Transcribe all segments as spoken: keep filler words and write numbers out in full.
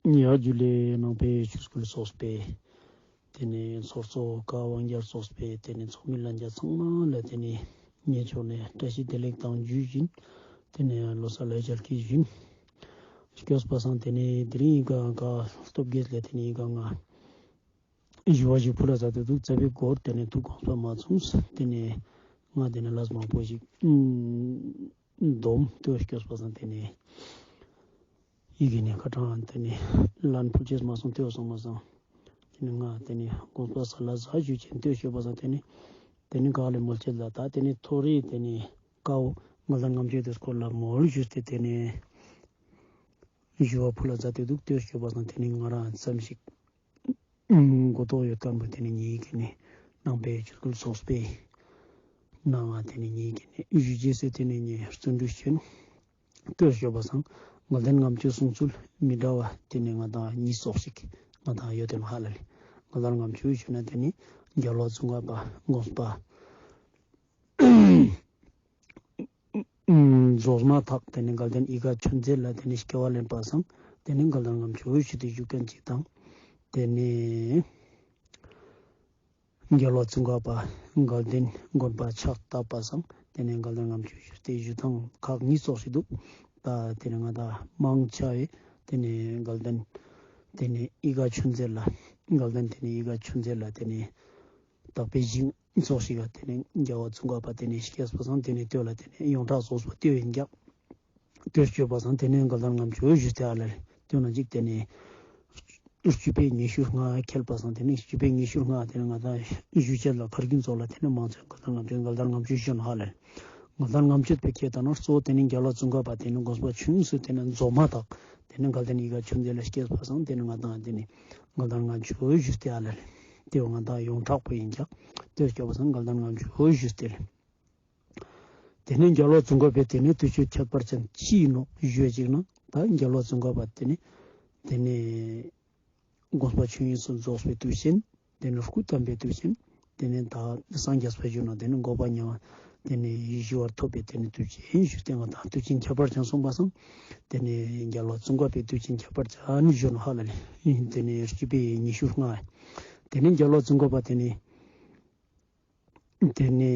ཡ་ཇུ་ལེ། ནང་པའི་ཆོས་སྐུལ་ཚོགས་པའི་ཏེ་ནེ་ཚོགས་གཙོ་ཀ་དབང་རྒྱལ་ཚོགས་པའི་ཏེ་ནེ་ཚོགས་མི་ལྷན་རྒྱས་ཚང་མ་ལ་ཏེ་ནེ་ངའི་ཕྱོགས་ནེ་བཀྲ་ཤིས་བདེ་ལེགས་དང་ཞུ་བཞིན། ཏེ་ནེ་ལོ་གསར་ལ་ཡ་ཇལ་ཁེ་བཞིན་སྐྱོད་པ་སང་ཏེ་ནེ་དེ་རིང་ཡི་ག་ཀ་སྟོབས་རྒྱས་ལ་ཏེ་ནེ་ཡི་ག་ང་ཞུ་བ་ཞིག་ཕུལ་ལ་ཟ་ཏེ་དུག། ཙ་པིག་གོར་ཏེ་ནེ་ཐུགས་དགོངས་པ་མ་ཚོམས། ཏེ་ནེ་ང་ཏེ་ནེ་ལས་མང་པོ་ཞིག་འདོམས་ཏེ་སྐྱོད་པ་སང་ཏེ་ནེ་ཡི་གེ་ནེ་ཁ་དྲང་ཏེ་ནེ་ལན་ཕུལ་ཅེས་མ་སོང་། ཏེ་བོ་སོང་མ་སོང་། ཏེ་ནེ་ང་ཏེ་ནེ་དགོངས་པ་ས་ལ་ཟ་ཞུ་ཅེན་ཏེ་སྐྱོད་པ་སང་ཏེ་ནེ་ཏེ་ནེ་ག་ལེ་མོལ་ཅེས་ལ་ད་ཏེ་ནེ་ཐོ་རེ་ཏེ་ནེ་ཀ་བོ་ང་ལ་ངམ་ཆོས་ཏེ་སྐོར་ལ་མོལ་ཞུས་ཏེ་ཏེ་ནེ་ཞུ་བ་ཕུལ་ལ་ཟ་ཏེ་དུག། ཏེ་སྐྱོད་པ་སང་ཏེ་ནེ་ང་རང་ཙམ་ཞིག་མགོ་ཐོག་ཡོད་ཁན་པོ་ཏེ་ནེ་ཉིད་ཀྱི་ནི་ནང་པའི་ཆོས་སྐུལ་ཚོགས་པའི་ནང་ང་ཏེ་ནེ་ཉིད་ཀྱི་ནི་ཞུ་རྒྱུ་སེ་ཏེ་ནེ་ངས་བརྩོན་འགྲུས་ཅོ་ཨིན། ཏེ་སྐྱོད་པ་སང་དགའ་ལྡན་ལྔ་མཆོད་གསུང་ཚུལ་མི་འདྲ་བ་ཏེ་ནེ་ང་དང་ཉིས་ཙོགས་ཤིག་ང་དང་ཡོད་དེ་ནོག་ཧ་ལ་ལེ། དགའ་ལྡན་ལྔ་མཆོད་ཞུ་ན་ཏེ་ནེ་རྒྱལ་བ་ཙོང་ཁ་པ་དགོངས་པ་རྫོགས་མ་ཐག་ཏེ་ནེ་དགའ་ལྡན་ཡིད་དགའ་ཆོས་མཛད་ལ་ཏེ་ནེ་སྐྱེ་བ་ལེན་པ་སང་ཏེ་ནེ་དགའ་ལྡན་ལྔ་མཆོད་ཞུས་ཏེ་བཞུགས་ཁན་ཅིག་དང་། ཏེ་ནེ་རྒྱལ་བ་ཙོང་ཁ་པ་དགའ་ལྡན་དགོན་པ་ཕྱག་བཏབ་པ་སང་ཏེ་ནེ་དགའ་ལྡན་ལྔ་མཆོད་ཞུས་ཏེ་བཞུགས་སྟངས་ཁག་ཉིས་ཙོགས་ཤིག་དུག། ད་ཏེ་ནེ་ང་དང་མང་ཆེ་བས་ཏེ་ནེ་དགའ་ལྡན་ཏེ་ནེ་ཡིད་དགའ་ཆོས་མཛད་ལ་དགའ་ལྡན་ཏེ་ནེ་ཡིད་དགའ་ཆོས་མཛད་ལ་ཏེ་ནེ་དག་པའི་ཞིང་ཙོགས་ཤིག་ག་ཏེ་ནེ་རྒྱལ་བ་ཙོང་ཁ་པ་ཏེ་ནེ་སྐྱེས་པ་སང་ཏེ་ནེ་ཏེ་བོ་ལ་ཏེ་ནེ་ཡོངས་གྲགས་ཙོགས་པོ་ཏེ་བོ་ཨིན་ཀྱག། ཏེ་སྐྱོད་པ་སང་ཏེ་ནེ་དགའ་ལྡན་ལྔ་མཆོད་ཞུས་ཏེ་ཨ་ལ་ལེ། ཏེ་ནེ་ཅིག་ཏེ་ནེ་བཅུ་པའི་ཉི་ཤུ་ལྔ་ཁེལ་པ་སང་ཏེ་ནེ་བཅུ་པའི་ཉི་ཤུ་ལྔ་ཏེ་ནེ་ང་དང་ཞུ་ཅེས་ལ་ཁར་གྱིན་ཙོགས་ལ་ཏེ་ནེ་མང་ཆེ་དགའ་ལྡན་ལྔ་མཆོད་དགའ་ལྡན་ལྔ་མཆོད་ཞུ་ནོག་ཧ་ལ་ལེ། དགའ་ལྡན་ལྔ་མཆོད་པའི་ཁྱེད་ད་ནོ་གཙོ་བོ་ཏེ་ནེ་རྒྱལ་བ་ཙོང་ཁ་པ་ཏེ་ནེ་དགོངས་པ་ཆུང་སུ་ཏེ་ནེ་རྫོགས་མ་ཐག་ཏེ་ནེ་དགའ་ལྡན་ཡིད་དགའ་ཆོས་མཛད་ལ་སྐྱེས་པ་སང་ཏེ་ནེ་ང་དང་ཏེ་ནེ་དགའ་ལྡན་ལྔ་མཆོད་ཞུས་ཏེ་ཨ་ལ་ལེ། ཏེ་བོ་ང་དང་ཡོངས་གྲགས་པོ་ཨིན་ཀྱག། ཏེ་སྐྱོད་པ་སང་དགའ་ལྡན་ལྔ་མཆོད་ཞུས་ཏེ་ལེ། ཏེ་ནེ་རྒྱལ་བ་ཙོང་ཁ་པའི་ཏེ་ནེ་དུས་ཆེན་ཁྱད་པར་ཅན་ཅི་ཨིན་ནོག་ཞུ་ཅིག་ན་ད་རྒྱལ་བ་ཙོང་ཁ་པ་ཏེ་ནེ་ཏེ་ནེ་དགོངས་པ་ཆོས་དབྱིངས་སུ་རྫོགས་པའི་དུས་ཆེན། ཏེ་ནེ་སྐུ་བལྟམས་པའི་དུས་ཆེན། ཏེ་ནེ་ད་སངས་རྒྱས་པ་ཞུ་ན་ཏེ་ནེ་འགོག་པ་མྱང་བ་ཏེ་ནེ་ཞི་བར་ཐོབ་པའི་ཏེ་ནེ་དུས་ཆེན་ཞུས་ཏེ་ང་དང་དུས་ཆེན་ཁྱད་པར་ཅན་སོང་པ་སང་ཏེ་ནེ་རྒྱལ་བ་ཙོང་ཁ་པའི་དུས་ཆེན་ཁྱད་པར་ཅན་ཞུ་ནོག་ཧ་ལ་ལེ། ཏེ་ནེ་བཅུ་པའི་ཉི་ཤུ་ལྔ། ཏེ་ནེ་རྒྱལ་བ་ཙོང་ཁ་པ་ཏེ་ནེ་ཏེ་ནེ་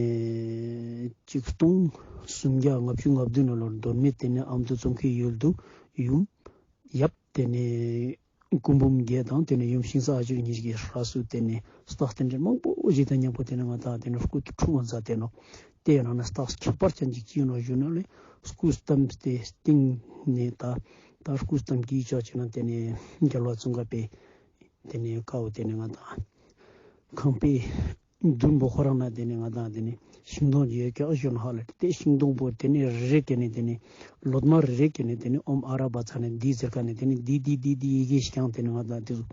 ཆིག་སྟོང་སུམ་བརྒྱ་ལྔ་བཅུ་ང་བདུན་ལོར་མདོ་སྨད་ཏེ་ནེ་ཨ་མདོ་ཙོང་ཁའི་ཡུལ་དུ་ཡུམ་ཡབ་ཏེ་ནེ་སྐུ་འབུམ་བརྒྱད་དང་ཏེ་ནེ་ཡུམ་ཤིང་ས་ཨ་ཅེ་ཉིས་ཀྱི་སྲས་སུ་ཏེ་ནེ་རྟགས་རྟེན་འབྲེལ་མང་པོ་ཞིག་དང་མཉམ་པོ་ཏེ་ནེ་ང་དང་ཏེ་ནེ་སྐུ་འཁྲུངས་པ་མཛད་དེ་ནོག། ཏེ་ཡང་ན་རྟགས་ཁྱད་པར་ཅན་ཅིག་ཅི་ནོག་ཞུ་ན་ལེ། སྐུ་བལྟམས་ཏེ་སྟིང་ནེ་ད་ད་སྐུ་བལྟམས་ཀྱི་ཆོག་ཅིག་ན་ཏེ་ནེ་རྒྱལ་བ་ཙོང་ཁ་པའི་ཏེ་ནེ་ཀ་བོ་ཏེ་ནེ་ང་དང་ཁང་པའི་མདུན་པོ་ཁོ་རང་ན་ཏེ་ནེ་ང་དང་ཏེ་ནེ་ཤིང་སྡོང་ཡོད་ཀྱག་ཞུ་ནོག་ཧ་ལ་ལེ། ཏེ་ཤིང་སྡོང་པོ་ཏེ་ནེ་རེ་རེ་ཀ་ནེ་ཏེ་ནེ་ལོ་མ་རེ་རེ་ཀ་ནེ་ཏེ་ནེ་ཨོཾ་ཨ་ར་བྷ་ཙ་ནེ་དྷཱིཿ་ཟེར་ཁན་ནེ་ཏེ་ནེ་དྷཱིཿ་དྷཱིཿ་དྷཱིཿ་དྷཱིཿ་ཡི་གེ་ཞིག་ཀྱང་ཏེ་ནེ་ང་དང་ཏེ་ཟུག་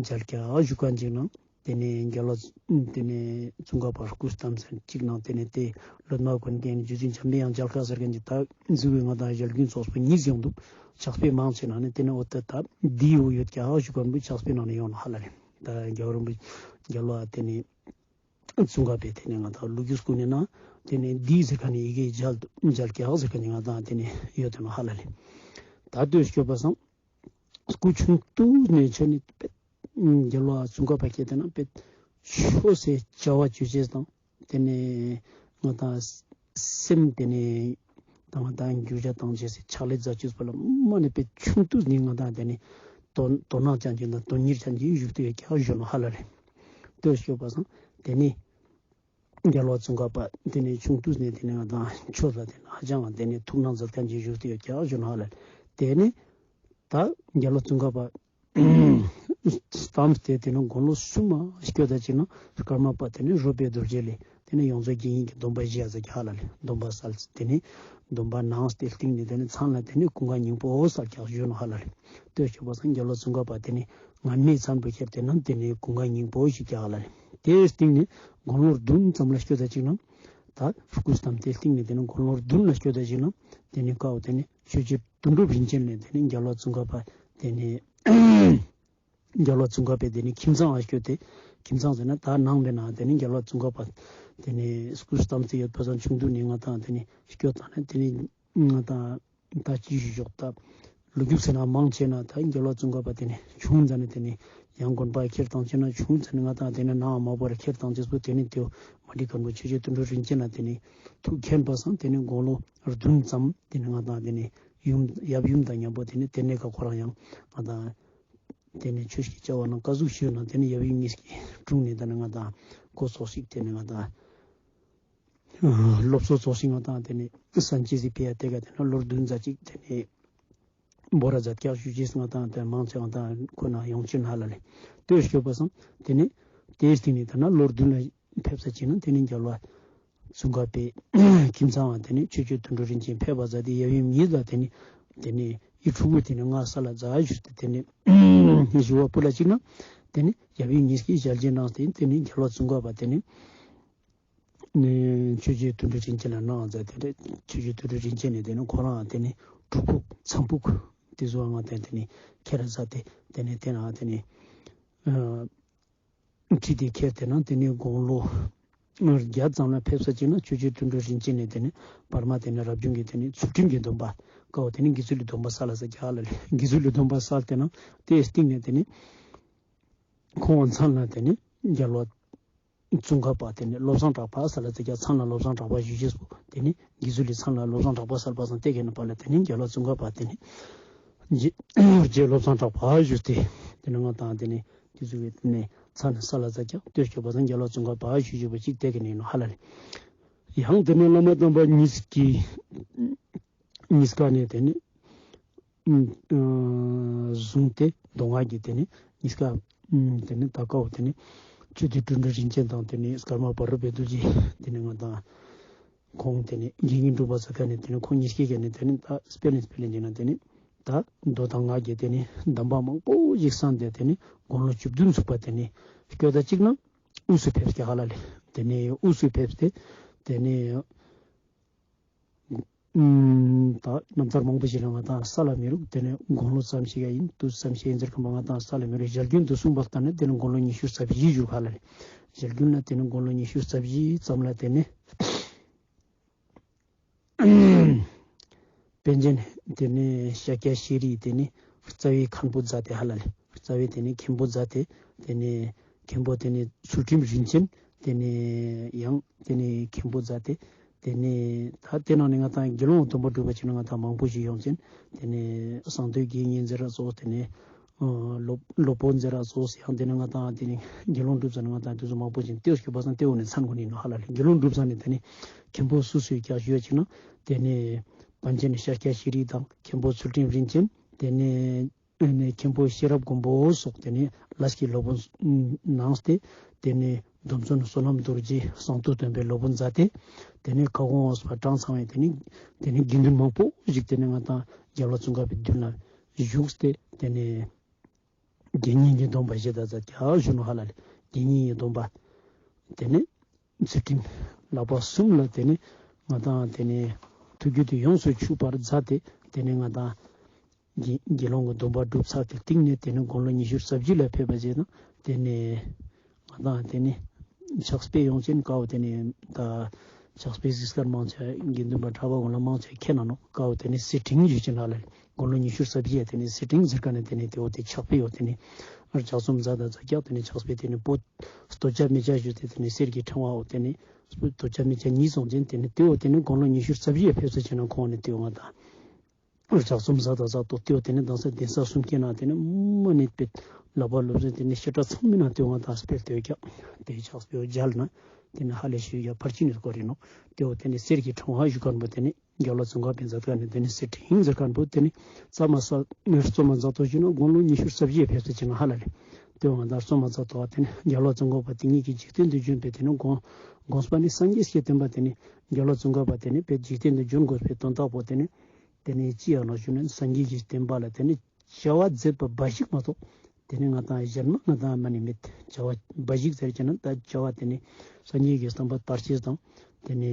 མཇལ་ཀྱག་ཞུ་ཁན་ཅིག་ན་ཏེ་ནེ་རྒྱལ་བ་ཏེ་ནེ་ཙོང་ཁ་པ་སྐུ་བལྟམས་ཟེར་ཅིག་ནང་ཏེ་ནེ་ཏེ་ལོ་མ་གོན་ཀྱག་ནེ་རྗེ་བཙུན་འཇམ་པའི་དབྱངས་མཇལ་ཁ་ཟེར་ཁན་ཅིག་ད་ཟུག་གི་ང་དང་ཞལ་རྒྱུན་ཙོགས་པོ་ཉིས་ཡོང་དུག། ཕྱག་དཔེ་མང་ཆེ་ནང་ནེ་ཏེ་ནེ་འོ་ཏེ་ད་དྷཱིཿ་བོ་ཡོད་ཀྱག་ཞུ་ཁན་པོ་ཕྱག་དཔེ་ནང་ནེ་ཡོང་ནོག་ཧ་ལ་ལེ། ད་རྒྱལ་བ་རིན་པོ་རྒྱལ་བ་ཏེ་ནེ་ཙོང་ཁ་པའི་ཏེ་ནེ་ང་དང་ལོ་རྒྱུས་སྐུ་ནེ་ན་ཏེ་ནེ་དྷཱིཿ་ཟེར་ཁན་ནི་ཡི་གེ་མཇལ་མཇལ་ཀྱག་ཟེར་ཁན་ནི་ང་དང་ཏེ་ནེ་ཡོད་དེ་ནོག་ཧ་ལ་ལེ། ད་ལྟོས་སྐྱོད་པ་སང་སྐུ་ཆུང་དུས་ནེ་ཆ་ནེ་པེ་རྒྱལ་བ་ཙོང་ཁ་པ་ཁྱེད་དེ་ན་པེ་ཆོས་སི་བྱ་བ་ཅོ་ཅེས་དང་ཏེ་ནེ་ང་དང་སེམས་ཏེ་ནེ་ད་ང་དང་འགྱུར་བ་བཏང་ཅེས་སི་ཕྱག་ལས་མཛད་ཅེས་པོ་ལ་མ་ནེ་པེ་ཆུང་དུས་ནེ་ང་དང་ཏེ་ནེ་དོ་དོ་སྣང་ཅན་ཅིག་དང་དོན་གཉེར་ཅན་ཅིག་བཞུགས་ཏེ་ཡོད་ཀྱག་ཞུ་ནོག་ཧ་ལ་ལེ། ལྟོས་སྐྱོད་པ་སང་ཏེ་ནེ་རྒྱལ་བ་ཙོང་ཁ་པ་ཏེ་ནེ་ཆུང་དུས་ནེ་ཏེ་ནེ་ང་དང་ཆོས་ལ་ཏེ་ནེ་ཧ་ཅང་ཏེ་ནེ་ཐུགས་སྣང་མཛད་ཁན་ཅིག་བཞུགས་ཏེ་ཡོད་ཀྱག་ཞུ་ནོག་ཧ་ལ་ལེ། ཏེ་ནེ་ད་རྒྱལ་བ་ཙོང་ཁ་པ་བལྟམས་ཏེ་ཏེ་ནེ་དགུང་ལོ་གསུམ་མ་སྐྱོད་ད་ཅིག་ན་ཀརྨ་པ་ཏེ་ནེ་རོལ་པའི་རྡོ་རྗེ་ལས་ཏེ་ནེ་ཡོངས་རྫོགས་དགེ་བསྙེན་གྱི་སྡོམ་པ་བཞེས་ཟེར་ཀྱག་ཧ་ལ་ལེ། སྡོམ་པ་སལ་ཏེ་ནེ་སྡོམ་པ་གནང་སྟེ་སྟིང་ནེ་ཏེ་ནེ་མཚན་ལ་ཏེ་ནེ་ཀུན་དགའ་སྙིང་པོ་སལ་ཀྱག་ཞུ་ནོག་ཧ་ལ་ལེ། ལྟོས་སྐྱོད་པ་སང་རྒྱལ་བ་ཙོང་ཁ་པ་ཏེ་ནེ་ངན་མེད་མཚན་པོ་ཁྱེར་ཏེ་ན་ཏེ་ནེ་ཀུན་དགའ་སྙིང་པོ་ཞུ་ཀྱག་ཧ་ལ་ལེ། ཏེའི་སྟིང་ནེ་དགུང་ལོ་བདུན་ཙམ་ལ་སྐྱོད་ད་ཅིག་ན་ད་སྐུ་བལྟམས་ཏེ་སྟིང་ནེ་ཏེ་ནེ་དགུང་ལོ་བདུན་ལ་སྐྱོད་ད་ཅིག་ན་ཏེ་ནེ་ཀ་བོ་ཏེ་ནེ་ཆོས་རྗེ་དོན་གྲུབ་རིན་ཆེན་ནེ་ཏེ་ནེ་རྒྱལ་བ་ཙོང་ཁ་པ་ཏེ་ནེ་རྒྱལ་བ་ཙོང་ཁ་པའི་ཏེ་ནེ་ཁྱིམ་ཚང་ང་སྐྱོད་དེ་ཁྱིམ་ཚང་ཟེར་ན་ད་ནང་པའི་ནང་ཏེ་ནེ་རྒྱལ་བ་ཙོང་ཁ་པ་ཏེ་ནེ་སྐུ་བལྟམས་ཏེ་ཡོད་པ་སང་ཆུང་དུས་ནེ་ང་དང་ཏེ་ནེ་སྐྱོད་ད་ན་ཏེ་ནེ་ང་དང་ད་ཅི་ཞུ་ཞོག་ད་ ལོ་རྒྱུས་ཟེར་ན་མང་ཆེ་ན་ད་རྒྱལ་བ་ཙོང་ཁ་པ་དེ་ནི་ཆུང་ཙ་ནེ་དེ་ནི་ཡང་དགོན་པ་ཁྱེར་བཏང་ཅེས་ན་ཆུང་ཙ་ནེ་ང་དང་དེ་ནི་ནང་མ་བོར་ཁྱེར་བཏང་ཅེས་པོ་དེ་ནི་དེའོ་མ་འདི་མཁན་པོ་ཆོས་རྗེ་དོན་གྲུབ་རིན་ཆེན་ན་དེ་ནི་ཐུགས་མཁྱེན་པ་སང་དེ་ནི་དགུང་ལོ་བདུན་ཙམ་དེ་ནི་ང་དང་དེ་ནི་ཡུམ་ཡབ་ཡུམ་དང་མཉམ་པོ་དེ་ནི་དེ་ནེ་ཀ་ཁོ་རང་ཡང་ང་དང་དེ་ནི་ཆོས་ཀྱི་བྱ་བ་ནང་ཀ་ཟུག་ཞུས་ན་དེ་ནི་ཡབ་ཡུམ་གཉིས་ཀྱི་དྲུང་ནེ་དེ་ནི་ང་དང་ཀོ་ཙོགས་ཤིག་དེ་ནི་ང་དང་སློབ་གསོ་ཙོགས་ཤིག་ང་དང་དེ་ནི་སན་ཅེས་སི་ཕི་ཡ་དེ་ཀ་དེ་ནི་ལོ་བདུན་ཙམ་ཅིག་དེ་ནི་བོར་ར་མཛད་ཀྱག་ཞུ་ཅེས་ང་དང་དེ་མང་ཆེ་ང་དང་ཁོ་ན་ཡོང་ཅེས་ཧ་ལ་ལེ། དེ་སྐྱོད་པ་སང་དེ་ནི་དེའི་སྟིང་ནེ་ད་ན་ལོ་བདུན་ལ་ཕེབས་ས་ཅིག་ན་དེ་ནི་རྒྱལ་བ་ཙོང་ཁ་པའི་ཁྱིམ་ཚང་བ་དེ་ནི་ཆོས་རྗེ་དོན་གྲུབ་རིན་ཆེན་ཕེབས་པ་ཟ་དེ་ཡབ་ཡུམ་གཉིས་ལ་དེ་ནི་དེ་ནི་ཡི་ཕྲུ་གུ་དེ་ནི་ང་ས་ལ་ཛ་ཞུས་ཏེ་དེ་ནི་ཞུ་བ་པོ་ལ་ཅིག་ན་དེ་ནི་ཡབ་ཡུམ་གཉིས་ཀྱིས་ཞལ་མཇལ་གནང་སྟེ་དེ་ནི་རྒྱལ་བ་ཙོང་ཁ་པ་དེ་ནི་ནི་ཆོས་རྗེ་དོན་གྲུབ་རིན་ཆེན་ལ་གནང་མཛད་དེ་རེད། ཆོས་རྗེ་དོན་གྲུབ་རིན་ཆེན་ནི་དེ་ནི་ཁོ་རང་དེ་ནི་ཕྲུ་གུ་ཚངས་བུག་དེ་ཟུག་ང་དེ་དེ་ནི་ཁྱེར་མཛད་དེ་དེ་ནི་དེ་ན་དེ་ནི་ཁྲིད་དེ་ཁྱེར་དེ་ན་དེ་ནི་དགུང་ལོ་བརྒྱ་ཙམ་ལ་ཕེབས་ས་ཅིག་ན་ཆོས་རྗེ་དོན་གྲུབ་རིན་ཆེན་ནི་དེ་ནི་བར་མ་དེ་ནི་རབ་བྱུང་གི་དེ་ནི་ཚུལ་ཁྲིམས་ཀྱི་སྡོམ་པ་ཀའོ་དེ་ནི་དགེ་ཚུལ་གྱི་སྡོམ་པ་སལ་ལ་ཟ་རྒྱག་ལ་ལེ། དགེ་ཚུལ་གྱི་སྡོམ་པ་སལ་དེ་ན་དེའི་སྟིང་ནེ་དེ་ནི་ཁོང་མཚན་ལ་དེ་ནི་རྒྱལ་བ་ཙོང་ཁ་པ་དེ་ནི་བློ་བཟང་གྲགས་པ་སལ་ལ་ཟ་རྒྱག་མཚན་ལ་བློ་བཟང་གྲགས་པ་ཞུ་ཅེས་པོ་དེ་ནི་དགེ་ཚུལ་གྱི་མཚན་ལ་བློ་བཟང་གྲགས་པ་སལ་པ་སང་དེ་ཀ་ནེ་ཕར་ལ་དེ་ནི་རྒྱལ་བ་ཙོང་ཁ་པ་དེ་ནི་རྗེ་རྗེ་བློ་བཟང་གྲགས་པ་ཞུས་ཏེ་དེ་ནི་ང་དང་དེ་ནི་དེ་ཚུལ་གྱི་དེ་ནི་མཚན་སལ་ལ་ཟ་རྒྱག་དེ་སྐྱོད་པ་སང་རྒྱལ་བ་ཙོང་ཁ་པ་ཞུ་ཅེས་པོ་ཅིག་དེ་ཀ་ནེ་ཡིན་ནོག་ཧ་ལ་ལེ། ཡང་དེ་ནི་བླ་མ་དམ་པ་གཉིས་ཀྱི་གཉིས་ཀ་ནེ་དེ་ནི་ཨ་བཟུང་སྟེ་མདོ་སྔགས་ཀྱི་དེ་ནི་གཉིས་ཀ་ཨ་དེ་ནི་ད་ཀའོ་དེ་ནི་ཆོས་རྗེ་དོན་གྲུབ་རིན་ཆེན་དང་དེ་ནི་ཀརྨ་བ་རུ་པའི་རྡོ་རྗེ་དེ་ནི་ང་དང་ཁོང་དེ་ནི་དགེ་བསྙེན་སྒྲུབ་པ་ཟེར་ཁན་ནི་དེ་ནི་ཁོང་གཉིས་ཀའི་ཀ་ནེ་དེ་ནི་ད་སྤེལ་ནི་སྤེལ་ནི་ཡིན་ན་དེ་ནི་ད་མདོ་དང་སྔགས་ཀྱི་དེ་ནི་གདམས་པ་མང་པོ་ཞིག་གསན་ཏེ་དེ་ནི་དགུང་ལོ་བཅུ་བདུན་ཚུགས་པ་དེ་ནི་སྐྱོད་ད་ཅིག་ན་དབུས་སུ་ཕེབས་ཀྱག་ཧ་ལ་ལེ། དེ་ནི་དབུས་སུ་ཕེབས་ཏེ་དེ་ནི་ཨ་ད་རྣམ་ཐར་མང་པོ་ཞིག་ལ་ང་དང་སལ་ལ་མི་རུག་དེ་ནི་དགུང་ལོ་ཙམ་ཞིག་ཡིན་དུས་ཙམ་ཞིག་ཡིན་ཟེར་ཁན་པོ་ང་དང་སལ་ལ་མི་རུག་ཞལ་རྒྱུན་དུ་གསུངས་པ་ལྟར་ན་དེ་ནི་དགུང་ལོ་ཉི་ཤུ་རྩ་བཞི་བཞུགས་ཧ་ལ་ལེ། ཞལ་རྒྱུན་ལ་དེ་ནི་དགུང་ལོ་ཉི་ཤུ་རྩ་བཞི་ཙམ་ལ་དེ་ནི་པཎ་ཆེན་དེ་ནི་ཤཱཀྱ་ཤྲཱི་དེ་ནི་རྩ་བའི་མཁན་པོ་མཛད་དེ་ཧ་ལ་ལེ། རྩ་བའི་དེ་ནི་མཁན་པོ་མཛད་དེ་དེ་ནི་མཁན་པོ་དེ་ནི་ཚུལ་ཁྲིམས་རིན་ཆེན་དེ་ནི་ཡང་དེ་ནི་མཁན་པོ་མཛད་དེ་དེ་ནི་ད་དེ་ནང་ནེ་ང་དང་དགེ་སློང་སྡོམ་པ་སྒྲུབ་པ་ཅིག་ན་ང་དང་མང་པོ་ཞིག་ཡོང་ཅན་དེ་ནི་གསང་འདུས་དགེ་བསྙེན་ཟེར་ར་ཙོགས་དེ་ནི་ཨ་སློབ་སློབ་དཔོན་ཟེར་ར་ཙོགས་ཡང་དེ་ནི་ང་དང་དེ་ནི་དགེ་སློང་སྒྲུབ་ས་ན་ང་དང་དེ་ཚོ་མང་པོ་ཅིག་དེ་སྐྱོད་པ་སང་དེ་འོ་ནི་མཚན་གུན་ནི་ནོ་ཧ་ལ་ལེ། དགེ་སློང་སྒྲུབ་ས་ནི་དེ་ནི་མཁན་པོ་སུ་སུ་ཡོད་ཀྱག་ཞུ་ཡ་ཅིག་ན་དེ་ནི་པཎ་ཆེན་ཤཱཀྱ་ཤྲཱི་དང་མཁན་པོ་ཚུལ་ཁྲིམས་རིན་ཆེན་དེ་ནི་ཨ་ནི་མཁན་པོ་ཤེས་རབ་མགོན་པོ་སོགས་དེ་ནི་ལས་ཀྱི་སློབ་དཔོན་གནང་སྟེ་དེ་ནི་སྡོམ་བརྩོན་བསོད་ནམས་རྡོ་རྗེ་གསང་སྟོང་སྟོན་པའི་སློབ་དཔོན་མཛད་དེ་དེ་ནི་ཁ་སྐོང་འོས་པ་གྲངས་ཚང་བའི་དེ་ནི་དེ་ནི་དགེ་འདུན་མང་པོ་ཞིག་དེ་ནི་ང་དང་རྒྱལ་བ་ཙོང་ཁ་པའི་མདུན་ལ་བཞུགས་ཏེ་དེ་ནི་དགེ་བསྙེན་གྱི་སྡོམ་པ་བཞེས་ད་ཛད་ཀྱག་ཞུ་ནོ་ཧ་ལ་ལེ། དགེ་བསྙེན་གྱི་སྡོམ་པ་དེ་ནི་ཚུལ་ཁྲིམས་བསླབ་པ་གསུམ་ལ་དེ་ནི་ང་དང་དེ་ནི་ཐུགས་རྒྱུད་དེ་ཡོངས་སུ་ཆུད་པར་མཛད་དེ་དེ་ནི་ང་དང་དགེ་དགེ་སློང་གི་སྡོམ་པ་སྒྲུབ་ཚར་ཏེ་སྟིང་ནེ་དེ་ནི་དགུང་ལོ་ཉི་ཤུ་རྩ་བཞི་ལ་ཕེབས་པ་བྱས་ན་དེ་ནི་ང་དང་དེ་ནི་ཕྱག་དཔེ་ཡོང་ཅན་ཀའོ་དེ་ནི་ད་ཕྱག་དཔེ་གཟིགས་སྐར་མང་ཆེ་དགེ་འདུན་པ་གྲྭ་པ་གུན་ལ་མང་ཆེ་མཁྱེན་ན་ནོ། ཀའོ་དེ་ནི་གསེར་ཕྲེང་ཞུ་ཅན་ལ་ལེ། དགུང་ལོ་ཉི་ཤུ་རྩ་བཞི་ཡ་དེ་ནི་གསེར་ཕྲེང་ཟེར་ཁན་ནི་དེ་ནི་དེའོ་དེ་ཕྱག་དཔེ་ཡོ་དེ་ནི་ལྗགས་རྩོམ་མཛད་ད་ཛད་ཀྱག་དེ་ནི་ཕྱག་དཔེ་དེ་ནི་པོ་སྟོད་ཆ་སྨད་ཆ་ཞུས་ཏེ་དེ་ནི་གསེར་གྱི་ཕྲེང་བའོ་དེ་ནི་སྟོད་ཆ་སྨད་ཆ་གཉིས་སོང་ཅན་དེ་ནི་དེའོ་དེ་ནི་དགུང་ལོ་ཉི་ཤུ་རྩ་བཞི་ཡ་ཕེབས་ས་ཅིག་ན་ཁོང་ནི་དེའོ་ང་དང་ལྗགས་རྩོམ་མཛད་ད་ཛད་དོ། དེའོ་དེ་ནི་དང་ས་གདན་ས་གསུམ་ཀའི་ནང་དེ་ནི་མ་ནི་པེ་བསླབ་པ་སློབ་ཚན་དེ་ནི་བཤད་གྲྭ་ཚང་མའི་ནང་དེའོ་ང་དང་སྤེལ་ཏེ་ཡོད་ཀྱག་དེའི་ཕྱག་དཔེའོ་མཇལ་ན་དེ་ནི་ཧ་ལས་ཤེས་ཡ་ཕར་ཕྱིན་ནི་སྐོར་ཡིན་ནོ། དེའོ་དེ་ནི་གསེར་གྱི་ཕྲེང་བ་ཞུ་ཁན་པོ་དེ་ནི་རྒྱལ་བ་ཙོང་ཁ་པས་མཛད་ཁན་ནི་དེ་ནི་གསེར་ཕྲེང་ཟེར་ཁན་པོ་དེ་ནི་རྩོམ་མ་ས་ནི་རྩོམ་མ་མཛད་དོ་ཞུ་ན་དགུང་ལོ་ཉི་ཤུ་རྩ་བཞི་ཕེབས་ས་ཅིག་ན་ཧ་ལ་ལེ། དེའོ་ང་དང་རྩོམ་མ་མཛད་དོ་དེ་ནི་རྒྱལ་བ་ཙོང་ཁ་པ་དེ་ཉིད་ཀྱི་འཇིག་རྟེན་དུ་བྱོན་པའི་དེ་ནི་དགོངས་དགོངས་པ་ནི་སངས་རྒྱས་ཀྱི་བསྟན་པ་དེ་ནི་རྒྱལ་བ་ཙོང་ཁ་པ་དེ་ནི་པེ་འཇིག་རྟེན་དུ་བྱོན་དགོས་པའི་དོན་དག་པོ་དེ་ནི་དེ་ནི་ཅི་ཡང་ནོ་ཞུ་ན་སངས་རྒྱས་ཀྱི་བསྟན་པ་ལ་དེ་ནི་བྱ་བ་མཛད་པ་འབའ་ཞིག་མ་གཏོགས་དེ་ནི་ང་དང་གཞན་མ་ང་དང་མ་ནི་མེད། བྱ་བ་འབའ་ཞིག་ཟེར་གྱི་ན་ད་བྱ་བ་དེ་ནི་སངས་རྒྱས་ཀྱི་བསྟན་པ་དར་ཅེས་དང་དེ་ནི་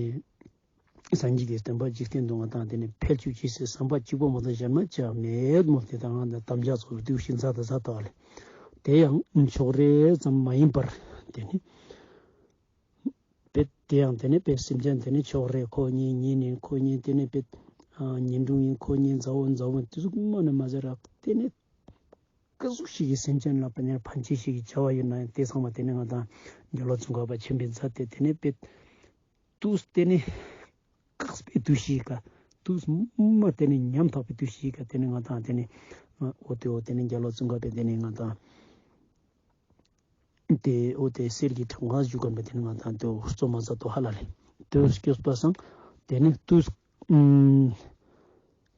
སངས་རྒྱས་ཀྱི་བསྟན་པ་འཇིག་རྟེན་དུ་ང་དང་དེ་ནི་འཕེལ་བཅུག་ཅེས་སི་བསམ་པ་གཅིག་པོ་མ་གཏོགས་གཞན་མ་ཅི་ཡང་མེད་མོལ་ཏེ་ད་ང་དང་དམ་བཅའ་ཚོགས་སུ་བསྡུས་ཤིང་མཛད་ད་ཛད་དོ་ཨ་ལེ། དེ་ཡང་ཕྱོགས་རེ་ཙམ་མ་ཡིན་པར་དེ་ནི་པེ་དེ་ཡང་དེ་ནི་པེ་སེམས་ཅན་དེ་ནི་ཕྱོགས་རེ་ཁོ་གཉིས་གཉིས་ནི་ཁོ་གཉིས་དེ་ནི་པེ་ ཉེ་འབྲུང་ཡིན་ཁོ་ཉེ་མཛའ་བོ་མཛའ་བོ་དེ་ཟུག་མ་ནེ་མ་ཟེར་ར་དེ་ནེ་ཀ་ཟུག་ཞིག་གི་སེམས་ཅན་ལ་ཕན་ཕན་ཆེ་ཞིག་གི་བྱ་བ་ཡིན་ན་ཡང་དེ་ཚང་མ་དེ་ནེ་ང་དང་རྒྱལ་བ་ཙོང་ཁ་པ་ཆེན་པོའི་མཛད་དེ་དེ་ནེ་དཔེ་དུས་དེ་ནེ་དཀགས་པའི་དུས་ཤིག་ག་དུས་མ་དེ་ནེ་ཉམ་ཐག་པའི་དུས་ཤིག་ག་དེ་ནེ་ང་དང་དེ་ནེ་འོ་དེ་འོ་དེ་ནེ་རྒྱལ་བ་ཙོང་ཁ་པས་དེ་ནེ་ང་དང་དེ་འོ་དེ་གསེར་གྱི་ཕྲེང་བ་བཞུགས་མཁན་པོ་དེ་ནེ་ང་དང་དེ་འོ་གཙོ་མ་ཟ་དོ་ཧ་ལ་ལེ། དེ་འོ་སྐྱོད་པ་སང་དེ་ནེ་དུས་ཨུམ་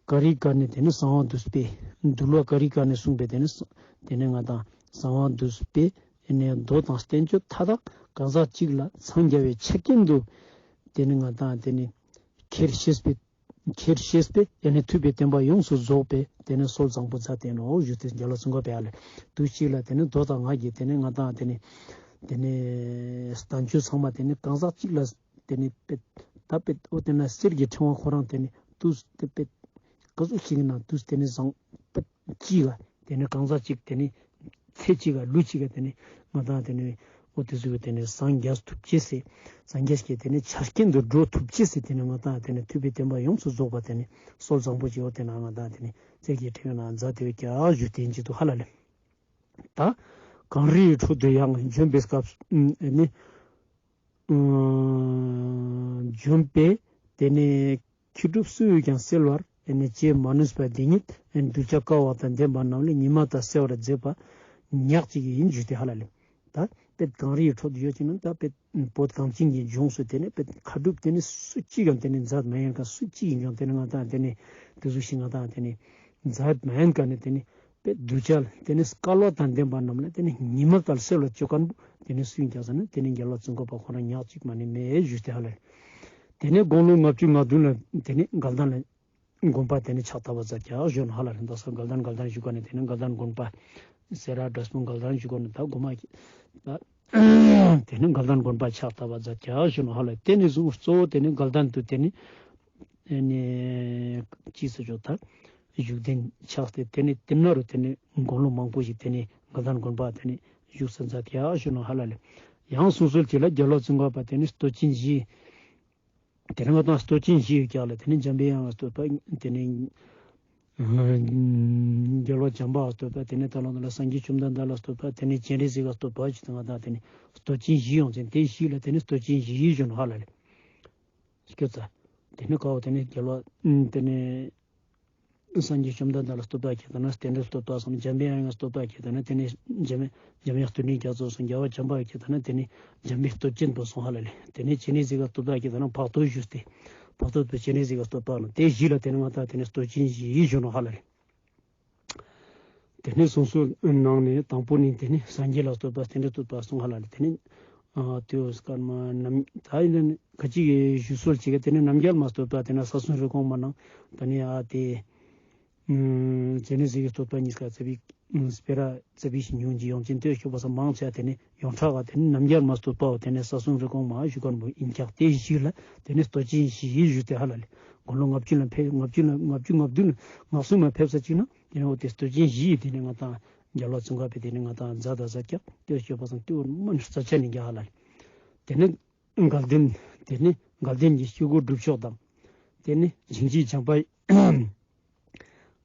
ཀ་རི་ཀ་ནེ་དེ་ནེ་གསང་བ་འདུས་པའི་འདུལ་བ་ཀ་རི་ཀ་ནེ་གསུངས་པའི་དེ་ནེ་དེ་ནེ་ང་དང་གསང་བ་འདུས་པའི་ནེ་མདོ་དང་བསྟན་བཅོས་མཐའ་དག་གང་ཟག་གཅིག་ལ་འཚང་རྒྱ་བའི་ཆ་རྐྱེན་དུ་དེ་ནེ་ང་དང་དེ་ནེ་ཁྱེར་ཤེས་པའི་ཁྱེར་ཤེས་པའི་དེ་ནེ་ཐུབ་པའི་བསྟན་པ་ཡོངས་སུ་རྫོགས་པའི་དེ་ནེ་སྲོལ་བཟང་པོ་མཛད་དེ་ནོག་ཞུ་སྟེ་རྒྱལ་བ་ཙོང་ཁ་པས་ཨ་ལེ། དུས་གཅིག་ལ་དེ་ནེ་མདོ་དང་སྔགས་ཀྱི་དེ་ནེ་ང་དང་དེ་ནེ་དེ་ནེ་བསྟན་བཅོས་ཚང་མ་དེ་ནེ་གང་ཟག་གཅིག་ལ་དེ་ནེ་དཔེ་ད་དཔེ་འོ་དེ་ན་གསེར་གྱི་ཕྲེང་བ་ཁོ་རང་དེ་ནེ་དུས་དེ་དཔེ་ག་ཟུག་ཞིག་གི་ནང་དུས་དེ་ནེ་བཟང་དཔེ་གཅིག་ལ་དེ་ནེ་གང་ཟག་གཅིག་དེ་ནེ་ཚེ་གཅིག་ག་ལུས་གཅིག་ག་དེ་ནེ་ང་དང་དེ་ནེ་འོ་དེ་ཟུག་དེ་ནེ་སངས་རྒྱས་ཐུབ་ཅེས་སི་སངས་རྒྱས་ཀྱི་དེ་ནེ་ཆ་རྐྱེན་དུ་འགྲོ་ཐུབ་ཅེས་སི་དེ་ནེ་ང་དང་དེ་ནེ་ཐུབ་པའི་བསྟན་པ་ཡོངས་སུ་རྫོགས་པ་དེ་ནེ་སྲོལ་བཟང་པོ་ཅིག་འོ་དེ་ན་ང་དང་དེ་ནེ་གསེར་གྱི་ཕྲེང་བའི་ནང་མཛད་དེ་ཀྱག་ཞུ་སྟེ་ཡིན་ཅི་འདུག་ཧ་ལ་ལེ། ད་གངས་རིའི་ཁྲོད་དུ་ཡང་བྱོན་པའི་སྐབས་ནི་བྱོན་པས་དེ་ནེ་མཁས་གྲུབ་སུ་ཡིས་ཀྱང་སེལ་བར་བྱེད་མ་ནུས་པ་འདི་ཉིད་གདུལ་བྱ་དཀའ་བ་དང་ལྡན་པ་རྣམས་ལ་ཉིད་མ་ལྟར་སེལ་བར་མཛད་པ་ཉག་གཅིག་ཡིན་ཞུས་ཏེ་ཧ་ལ་ལེ། ད་དཔེ་གངས་རིའི་ཁྲོད་དུ་ཡོད་ཅིག་ན་ད་དཔེ་བོད་གངས་ཅན་གྱི་ལྗོངས་སུ་དེ་ནེ་དཔེ་མཁས་གྲུབ་དེ་ནེ་སུ་གཅིག་ཀྱང་དེ་ནེ་མཛད་མ་ཡིན་ཀ་སུ་གཅིག་ཡིན་ཀྱང་དེ་ནེ་ང་དང་དེ་ནེ་དེ་ཟུག་ཞིག་ང་དང་དེ་ནེ་མཛད་མ་ཡིན་ཀ་ནེ་དེ་ནེ་དཔེ་གདུལ་བྱ་ལ་དེ་ནེ་སྐལ་བ་དང་ལྡན་པ་རྣམས་ལ་དེ་ནེ་ཉི་མ་ལྟར་སེལ་བར་བྱེད་མཁན་པོ་དེ་ནེ་སུ་ཡིན་ཀྱག་ཟེར་ན་དེ་ནེ་རྒྱལ་བ་ཙོང་ཁ་པ་ཁོ་རང་ཉག་གཅིག་མ་ནེ་མེད་ཞུས་ཏེ་ཧ་ལ་ལེ། དེ་ནེ་དགུང་ལོ་ལྔ་བཅུ་ང་བདུན་ལ་དེ་ནེ་དགའ་ལྡན་དགོན་པ་དེ་ནེ་ཕྱག་བཏབ་པ་མཛད་ཀྱག་ཞུ་ནོག་ཧ་ལ་ལེ། ད་ས་དགའ་ལྡན་དགའ་ལྡན་ཞུ་ག་ནེ་དེ་ནེ་དགའ་ལྡན་དགོན་པ་སེ་ར་འབྲས་སྤུངས་དགའ་ལྡན་ཞུ་ག་ནེ་ད་དགོན་པ་ད་དེ་ནེ་དགའ་ལྡན་དགོན་པ་ཕྱག་བཏབ་པ་མཛད་ཀྱག་ཞུ་ནོག་ཧ་ལ་ལེ། དེ་ནེ་བཟུང་གཙོ་བོ་དེ་ནེ་དགའ་ལྡན་དུ་དེ་ནེ་ཨ་ནི་ཅི་ཟེར་ཆོག་ད་བཞུགས་གདན་ཆགས་ཏེ་དེ་ནེ་དེ་ན་རུ་དེ་ནེ་དགུང་ལོ་མང་པོ་ཞིག་དེ་ནེ་དགའ་ལྡན་དགོན་པ་དེ་ནེ་བཞུགས་ས་མཛད་ཀྱག་ཞུ་ནོག་ཧ་ལ་ལེ། ཡང་གསུང་སྲོལ་ཅིག་ལ་རྒྱལ་བ་ཙོང་ཁ་པ་དེ་ནེ་སྟོབས་ཆེན་བཞི་དེ་ནེ་ང་དང་སྟོབས་ཆེན་བཞི་ཡོད་ཀྱག་ལ་དེ་ནེ་འཇམ་པའི་དབྱངས་ལ་སྟོད་པ་དེ་ནེ་རྒྱལ་བ་བྱམས་པ་ལ་སྟོད་པ་དེ་ནེ་ད་ལོ་ན་ལ་སངས་རྒྱས་བཅོམ་ལྡན་འདས་ལ་སྟོད་པ་དེ་ནེ་སྤྱན་རས་གཟིགས་ལ་སྟོད་པ་ཞུས་ཏེ་ང་དང་དེ་ནེ་སྟོབས་ཆེན་བཞི་ཡོང་ཅན་དེ་བཞི་ལ་དེ་ནེ་སྟོབས་ཆེན་བཞི་ཞུ་ནོག་ཧ་ལ་ལེ། སྐྱོད་ཚ། དེ་ནེ་ཀའོ་དེ་ནེ་རྒྱལ་བ་དེ་ནེ་སངས་རྒྱས་བཅོམ་ལྡན་འདས་ལ་སྟོད་པ་ཁྱེར་ཏེ་ན་རྟེན་འབྲེལ་སྟོད་པ་སོང་། འཇམ་པའི་དབྱངས་ལ་སྟོད་པ་ཁྱེར་ཏེ་ན་དེ་ནེ་འཇམ་དབྱངས་རྟེན་འབྲེལ་རྒྱ་མཚོ་སོང་། རྒྱལ་བ་བྱམས་པ་ཁྱེར་ཏེ་ན་དེ་ནེ་འཇམ་པའི་སྟོབས་ཆེན་པོ་སོང་ཧ་ལ་ལེ། དེ་ནེ་སྤྱན་རས་གཟིགས་ལ་སྟོད་པ་ཁྱེར་ཏེ་ན་བར་དོ་ཞུས་ཏེ་བར་དོ་དུ་སྤྱན་རས་གཟིགས་ལ་སྟོད་པ་ལ་དེ་བཞི་ལ་དེ་ནེ་ང་དང་དེ་ནེ་སྟོབས་ཆེན་བཞི་ཞུ་ནོག་ཧ་ལ་ལེ། དེ་ནེ་གསུང་སྲོལ་ནང་ནེ་དང་པོ་ནི་དེ་ནེ་སངས་རྒྱས་ལ་སྟོད་པ་རྟེན་འབྲེལ་སྟོད་པ་སོང་ཧ་ལ་ལེ། དེ་ནེ་ཨ་དེའོ་སྐར་མ་ནམ་ད་ཡིན་ན་ཁ་ཅིག་གི་ཞུ་སྲོལ་ཅིག་ག་དེ་ནེ་རྣམ་རྒྱལ་མ་སྟོད་པ་དེ་ནེ་ས་སྲུང་རི་གོང་མ་ནང་ད་ནི་ཨ་དེ་སྤྱན་རས་གཟིགས་ཀྱི་སྟོད་པ་གཉིས་ཀ་ཙ་པིག་སྤེ་ར་ཙ་པིག་ཞིག་ཉུང་ཅིག་ཡོང་ཅན་དེ་ཤོད་པ་སང་མང་ཆེ་དེ་ནེ་ཡོངས་གྲགས་ཀ་དེ་ནེ་རྣམ་རྒྱལ་མ་སྟོད་པའོ་དེ་ནེ་ས་སྲུང་རི་གོང་མ་ཞུ་མཁན་པོ་ཡིན་ཀྱག་དེ་བཞི་ལ་དེ་ནེ་སྟོབས་ཆེན་བཞི་ཞུས་ཏེ་ཧ་ལ་ལེ། དགུང་ལོ་ལྔ་བཅུ་ལ་ཕེབས་ལྔ་བཅུ་ལ་ལྔ་བཅུ་ང་བདུན་ལ་ངག་སྲུང་མ་ཕེབས་ས་ཅིག་ན་དེ་ནེ་འོ་དེ་སྟོབས་ཆེན་བཞི་དེ་ནེ་ང་དང་རྒྱལ་བ་ཙོང་ཁ་པས་དེ་ནེ་ང་དང་མཛད་ད་མཛད་ཀྱག་དེ་ཤོད་པ་སང་དེ་འོ་མ་ནི་རྩ་ཆེན་ཡིན་ཀྱག་ཧ་ལ་ལེ། དེ་ནེ་དགའ་ལྡན་དེ་ནེ་དགའ་ལྡན་གྱི་དཀྱིལ་འཁོར་སྒྲུབ་མཆོག་དང་། དེ་ནེ་བྱིན་གྱིས་བརྒྱན་པ་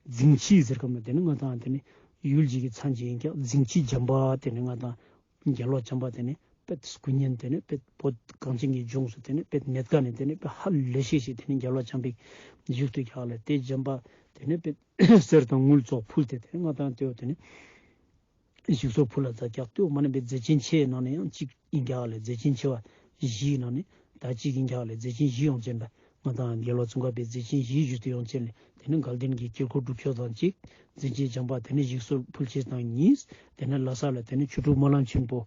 རྫིང་ཁྱི་ཟེར་ག་མ་དེ་ནེ་ང་དང་དེ་ནེ་ཡུལ་གྱི་མཚན་ཅིག་ཡིན་ཀྱག་རྫིང་ཁྱི་བརྒྱན་པ་དེ་ནེ་ང་དང་རྒྱལ་བ་བྱམས་པ་དེ་ནེ་དཔེ་སྐུ་བརྙན་དེ་ནེ་དཔེ་བོད་གངས་ཅན་གྱི་ལྗོངས་སུ་དེ་ནེ་དཔེ་གནས་ཀ་ནེ་དེ་ནེ་དཔེ་ཧ་ལས་ཤེས་ཤིག་དེ་ནེ་རྒྱལ་བ་བྱམས་པའི་བཞུགས་ཏེ་ཀྱག་ལ་དེ་བརྒྱན་པ་དེ་ནེ་དཔེ་གསེར་དང་དངུལ་ཙོགས་ཕུལ་ཏེ་དེ་ནེ་ང་དང་དེ་བོ་དེ་ནེ་ཞིག་གསོ་ཕུལ་ལ་མཛད་ཀྱག་དེ་བོ་མ་ནེ་དཔེ་མཛད་ཆེན་ཆེ་ནང་ནེ་ཡང་གཅིག་ཡིན་ཀྱག་ལ་མཛད་ཆེན་ཆེ་བ་བཞིའི་ནང་ནེ་ད་གཅིག་ཡིན་ཀྱག་ལ་མཛད་ཆེན་བཞི་ཡོང་ཅན་པ་ང་དང་རྒྱལ་བ་ཙོང་ཁ་པའི་མཛད་ཆེན་བཞི་ཞུས་ཏེ་ཡོང་ཅན་ལ་དེ་ནེ་དགའ་ལྡན་གྱི་དཀྱིལ་འཁོར་སྒྲུབ་མཆོག་དང་གཅིག་རྫིང་ཁྱི་བརྒྱན་པ་དེ་ནེ་ཞིག་གསོ་ཕུལ་ཅེས་དང་གཉིས། དེ་ནེ་ལྷ་ས་ལ་དེ་ནེ་ཆོས་དྲུག་སྨོན་ལམ་ཆེན་པོ་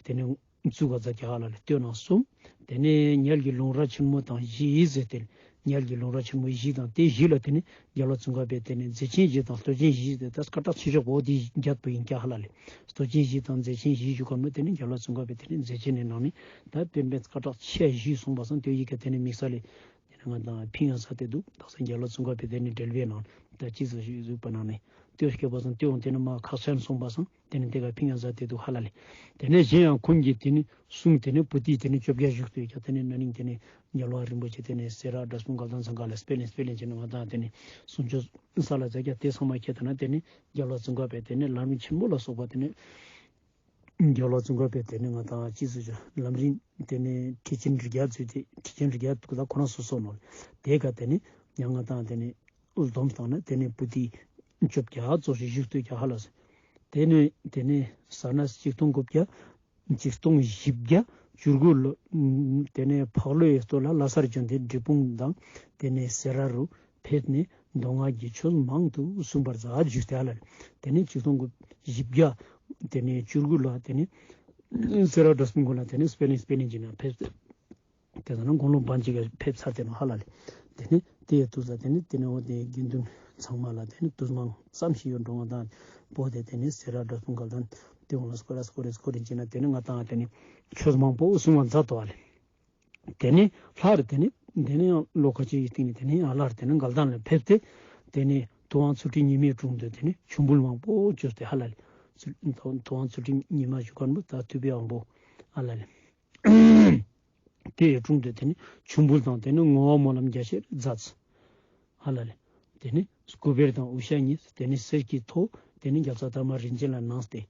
དེ་ནེ་བཙུགས་པ་མཛད་ཀྱག་ཧ་ལ་ལེ། དེ་ནང་གསུམ། དེ་ནེ་ཉལ་གྱི་ལུང་ར་ཆེན་མོ་དང་བཞི་ཟེར་ཏེ་ཉལ་གྱི་ལུང་ར་ཆེན་མོ་བཞི་དང་དེ་བཞི་ལ་དེ་ནེ་རྒྱལ་བ་ཙོང་ཁ་པས་དེ་ནེ་མཛད་ཆེན་བཞི་དང་སྟོབས་ཆེན་བཞི་ཟེར་ཏེ་ད་སྐད་གྲགས་ཆེ་ཤོས་པོ་དེ་བརྒྱད་པོ་ཡིན་ཀྱག་ཧ་ལ་ལེ། སྟོབས་ཆེན་བཞི་དང་མཛད་ཆེན་བཞི་ཞུ་ག་མོ་དེ་ནེ་རྒྱལ་བ་ཙོང་ཁ་པས་དེ་ནེ་མཛད་ཆེན་ནི་ནང་ནེ་ད་དཔེ་དཔེ་སྐད་གྲགས་ཆེ་བཞི་གསུངས་པ་སང་དེ་ཡི་གེ་དེ་ནེ་དམིགས་བསལ་ལེ། དེ་ནེ་ང་དང་ཕིང་ཡང་ས་དེ་འདུག་ད་ས་རྒྱལ་བ་ཙོང་ཁ་པས་དེ་ནེ་འགྲེལ་པའི་ནང་ ད་ཅི་ཟེར་ཞུ་ཟུག་པ་ནང་ནས་ལྟོས་སྐྱོ་བ་སང་ལྟོས་འོང་དེ་ནི་མ་ཁག་ཆེན་སོང་པ་སང་དེ་ནི་དེ་ག་ཕིང་ཡང་ཟ་དེ་འདུག་ཧ་ལ་ལེ། དེ་ནས་གཞན་ཡང་ཁོང་གིས་དེ་ནི་གསུང་དེ་ནི་པོ་ཏི་དེ་ནི་བཅོ་བརྒྱད་བཞུགས་ཏེ་ཀྱང་དེ་ནི་ན་ནིང་དེ་ནི་རྒྱལ་བ་རིན་པོ་ཆེ་དེ་ནི་སེ་ར་འབྲས་སྤུངས་དགའ་ལྡན་ཚང་ཁ་ལ་སྤེལ་ལེན་སྤེལ་ལེན་བྱས་ནས་ང་དང་དེ་ནི་གསུང་ཆོས་ས་ལ་མཛད་ཀྱང་དེ་ཚང་མ་ཁྱེད་ད་ན་དེ་ནི་རྒྱལ་བ་ཙོང་ཁ་པའི་དེ་ནི་ལམ་རིམ་ཆེན་མོ་ལ་སོགས་པ་དེ་ནི། རྒྱལ་བ་ཙོང་ཁ་པའི་དེ་ནི་ང་དང་ཅི་ཟེར་ལམ་རིམ་དེ་ནི་ཁྲིད་ཆེན་རིགས་བརྒྱ་ཚུད་དེ་ཁྲིད་ཆེན་རིགས་བརྒྱ་དུ་ད་ཁོ་རང་སོ་སོ་ནོ་དེ་ག་དེ་ནི་ཡང་ང་དང་དེ་ནི་སྡོམ་བཏང་ན་དེ་ནི་པོ་ཏི་བཅོ་བརྒྱད་ཙོགས་ཤིག་བཞུགས་སྟོད་ཀྱང་ཧ་ལ་སོ། དེ་ནི་དེ་ནི་ས་ན་ཆིག་སྟོང་དགུ་བརྒྱ་ཆིག་སྟོང་བཞི་བརྒྱ་བཅུ་དགུ་ལོ་དེ་ནི་ཕག་ལོའི་སྟོད་ལ་ལྷ་སར་བྱོན་ཏེ་འབྲས་སྤུངས་དང་དེ་ནི་སེ་ར་རུ་ཕེབས་ནས་མདོ་སྔགས་ཀྱི་ཆོས་མང་དུ་གསུངས་པར་མཛད་བཞུགས་ཏེ་ཧ་ལ་ལེ། དེ་ནས་ཆིག་སྟོང་དགུ་བཞི་བརྒྱ་དེ་ནས་བཅུ་དགུ་ལ་དེ་ནས་སེ་ར་འབྲས་སྤུངས་ཀུན་ལ་དེ་ནས་སྤེལ་ལེན་སྤེལ་ལེན་གྱི་ནང་ཕེབས་ཏེ། དེ་ལྟར་ན་དགུང་ལོ་འབའ་གཅིག་ག་ཕེབས་ཚར་ཏེ་ནོ་ཧ་ལ་ལེ། དེ་ནས་དེ་ཡི་དུས་ལ་དེ་ནས་དེ་ནས་འོ་དེ་དགེ་འདུན་ཚང་མ་ལ་དེ་ནས་དུས་མང་ཙམ་ཞིག་ཡོད་འགྲོ་ང་དང་པོ་དེ་དེ་ནས་སེ་ར་འབྲས་སྤུངས་དགའ་ལྡན་དེ་འོང་ལ་སྐོར་ར་སྐོར་རེ་སྐོར་རེ་བྱས་ན་དེ་ནས་ང་དང་དེ་ནས་ཆོས་མང་པོ་གསུང་བ་མཛད་དོ་ཧ་ལ་ལེ། དེ་ནས་སླར་དེ་ནས་དེ་ནས་ཡང་ལོ་ཁ་ཅིག་གི་སྟེང་ནས་དེ་ནས་ཡང་སླར་དེ་ནས་དགའ་ལྡན་ལ་ཕེབས་ཏེ་དེ་ནས་ཐུབ་དབང་ཚུལ་ཁྲིམས་ཉི་མའི་དྲུང་དུ་དེ་ནས་ཆོས་འབུལ་མང་པོ་བཅོས་ཏེ་ཧ་ལ་ལེ། ཐུབ་དབང་ཚུལ་ཁྲིམས་ཉི་མ་ཞུ་མཁན་པོ་ད་ཐུབ་པའི་དབང་པོ་ཧ་ལ་ལེ། དེའི་དྲུང་དུ་དེ་ནས་ཆོས་འབུལ་དང་དེ་ནས་བསྔོ་བ་སྨོན་ལམ་རྒྱ་ཆེར་མཛད། ཧ་ལ་ལེ། དེ་ནས་སྐུ་བེར་དང་དབུ་ཞྭ་གཉིས་དེ་ནས་གསེར་གྱི་ཐོ་དེ་ནས་རྒྱལ་ཚབ་དར་མ་རིན་ཆེན་ལ་གནང་སྟེ།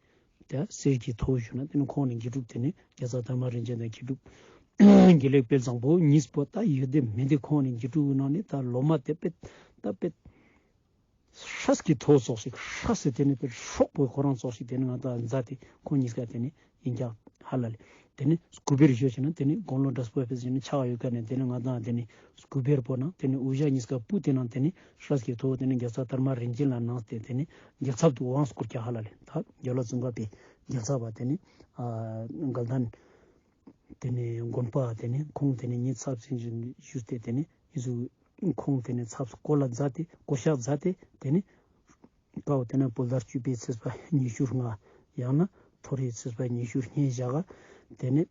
དེ་གསེར་གྱི་ཐོ་ཞུ་ན་དེ་ནས་ཁོང་ནས་དགེ་ཕྲུག་དེ་ནས་རྒྱལ་ཚབ་དར་མ་རིན་ཆེན་དང་དགེ་ཕྲུག་དགེ་ལེགས་དཔལ་བཟང་པོ་གཉིས་པོ་ད་ཡོད་དེ་མེད་དེ་ཁོང་ནས་དགེ་ཕྲུག་ནང་ནས་ད་ལོ་མ་དེ་པེ་ད་པེ་སྲས་ཀྱི་ཐོ་ཙོགས་ཤིག་སྲས་སི་དེ་ནས་དེ་སྲོག་པོ་ཁོ་རང་ཙོགས་ཤིག་དེ་ནས་ང་དང་མཛད་དེ་ཁོང་གཉིས་ཀ་དེ་ནས་ཡིན་ཀྱང་ཧ་ལ་ལེ། དེ་ནས་སྐུ་བེར་ཞུ་ཞེ་ན་དེ་ནས་དགུང་ལོ་འབྲས་སྤུངས་ཕེབས་ཞེ་ན་ཕྱག་ཡོད་ཀ་ནས་དེ་ནས་ང་དང་དེ་ནས་སྐུ་བེར་པོ་ནང་དེ་ནས་དབུ་ཞྭ་གཉིས་ཀ་སྤུ་དེ་ནང་དེ་ནས་སྲས་ཀྱི་ཐོ་དེ་ནས་རྒྱལ་ཚབ་དར་མ་རིན་ཆེན་ལ་གནང་སྟེ་དེ་ནས་རྒྱལ་ཚབ་ཏུ་དབང་བསྐུར་ཀྱང་ཧ་ལ་ལེ། ད་རྒྱལ་བ་ཙོང་ཁ་པའི་རྒྱལ་ཚབ་པ་དེ་ནས་ཨ་དགའ་ལྡན་དེ་ནས་དགོན་པ་དེ་ནས་ཁོང་དེ་ནས་ཉིད་ཚབ་ཟིན་ཞུས་ཏེ་དེ་ནས་ཡིན་ཟུག་ཁོང་དེ་ནས་ཚབ་བསྐོ་ལ་མཛད་དེ་བསྐོ་བཞག་མཛད་དེ་དེ་ནས་ཀའོ་དེ་ནས་བོད་ཟླ་བཅུ་པའི་ཚེས་པ་ཉི་ཤུ་ལྔ་ཡང་ན་ཐོ་རེའི་ཚེས་པ་ཉི་ཤུ་གཉིས་ཞག་ག་དེ་ནས་